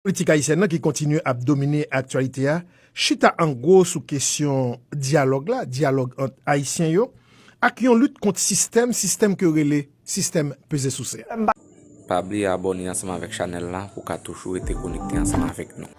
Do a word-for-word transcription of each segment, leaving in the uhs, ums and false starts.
Politik ayisyèn nan ki kontinye ap domine aktyalite a, chita an gwo sou kesyon dyalòg la, dyalòg ant Ayisyen yo, ak yon lit kont sistèm, sistèm ke yo rele sistèm peze souse a. Pa bliye abòne ansanm avèk chanèl la pou w ka toujou rete konekte ansanm avèk nou.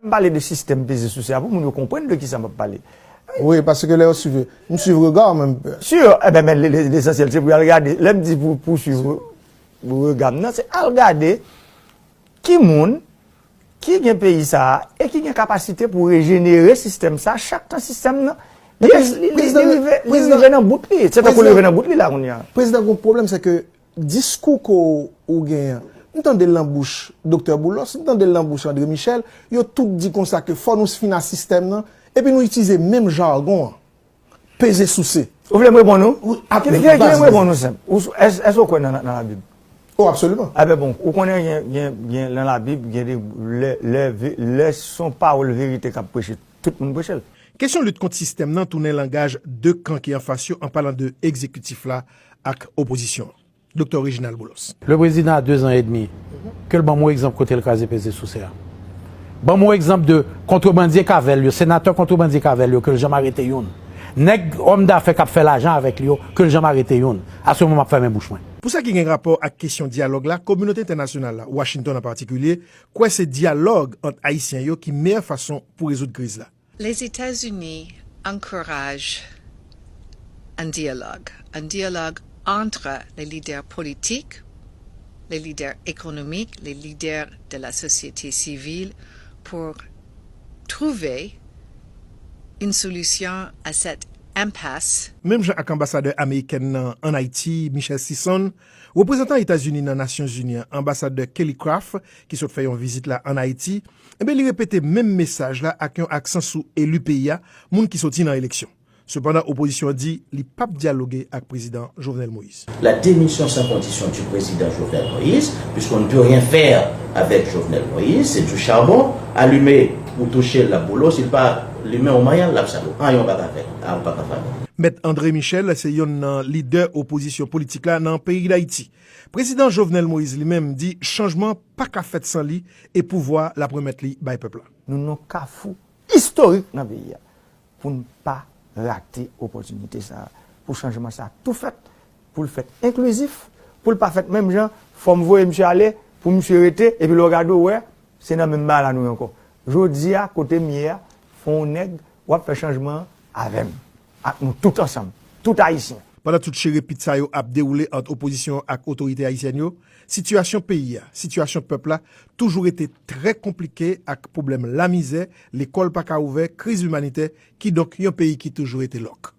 M pale de sistèm peze souse a pou moun yo konprann de kisa m ap pale. Wi, paske lè yo swiv, m swiv rega w menm. Sure, e ben, men lesansyèl se pou y al gade. Lè m di pou, pou swiv rega m nan, se al gade ki moun ki gen peyi sa a e ki gen kapasite pou rejenere sistèm sa a chak tan sistèm nan li rive nan bout li. Se tankou li rive nan bout li la kounye a. Prezidan, gon pwoblèm, se ke diskou ke w genyen an, m tande l nan bouch Doktè Boulos, m tande l nan bouch André Michel, yo tout di konsa ke fò nou fin a sistèm nan, epi nou itilize menm jagon an, peze souse. Ou vle m reponn ou? Ki lè m reponn ou senp? Èske w kwè nan Labib? Oh, absoliman. Enben bon, ou konnen gen, gen, gen nan Labib, gen de lè, lè, lè se yon pawòl verite k ap preche, tout moun preche l. Kesyon lit kont sistèm nan tounen langaj de kan ki anfas yo an palan de egzekitif la ak opozisyon an. Doktè Reginald Boulos. Le président a deux ans et demi, ke l ban m yon egzanp kote l kraze peze souse a. Ban m yon egzanp de kontrebandye k avè l yo, senatè kontrebandye k avè l yo, ke l janm arete youn. Nèg òm dafè k ap fè lajan avèk li yo, ke l janm arete youn. A se moman m ap fèmen bouch mwen. Pou sa ki gen rapò ak kesyon dyalòg la, kominote entènasyonal la, Washington an patikilye, kwè se dyalòg ant Ayisyen yo ki meyè fason pou rezoud kriz la. Les États-Unis encouragent un dialogue, un dialogue entre les leaders politiques, les leaders économiques, les leaders de la société civile pour trouver une solution à cette impasse. Menm jan ak anbasadè amerikèn nan ann Ayiti, Michele Sison, reprezantan Etazini nan Nasyonzini an, anbasadè Kelly Craft, ki sot fè yon vizit la ann Ayiti, Enben, li repete menm mesaj la ak yon aksan sou eli peyi a, moun ki soti nan eleksyon. Sepandan, opozisyon an di li p ap dyaloge ak Prezidan Jovenel Moïse. La démission sans condition du président Jovenel Moïse, puisqu'on ne peut rien faire avec Jovenel Moïse, c'est du charbon, allumer ou toucher la boulos, il pas allumer au mayan, l ap salo, anyen ou pa ka fè, ou pa ka fè. Mèt André Michel se yonn nan lidè opozisyon politik la nan peyi Dayiti. Prezidan Jovenel Moïse li menm di chanjman pa ka fèt san li e pouvwa l ap remèt li bay pèp la. Nou nan yon kafou istorik nan peyi a pou n pa rate opòtinite sa a, pou chanjman sa a tou fèt, pou l fèt enklizif, pou l pa fèt menm jan fò m voye misye ale, pou misye rete, epi lè w gade w wè se nan menm bagay la nou ye ankò. Jodi a, kote m ye a, fò yon nèg w ap fè chanjman an avè m, ak nou tout ansanm, tout Ayisyen. Pandan tout chirepit sa yo ap dewoule ant opozisyon an ak otorite ayisyèn yo, sitiyasyon peyi a, sitiyasyon pèp la, toujou rete trè konplike ak pwoblèm lamizè, lekòl pa ka ouvè, kriz imanitè, kidonk yon peyi ki toujou rete lòk.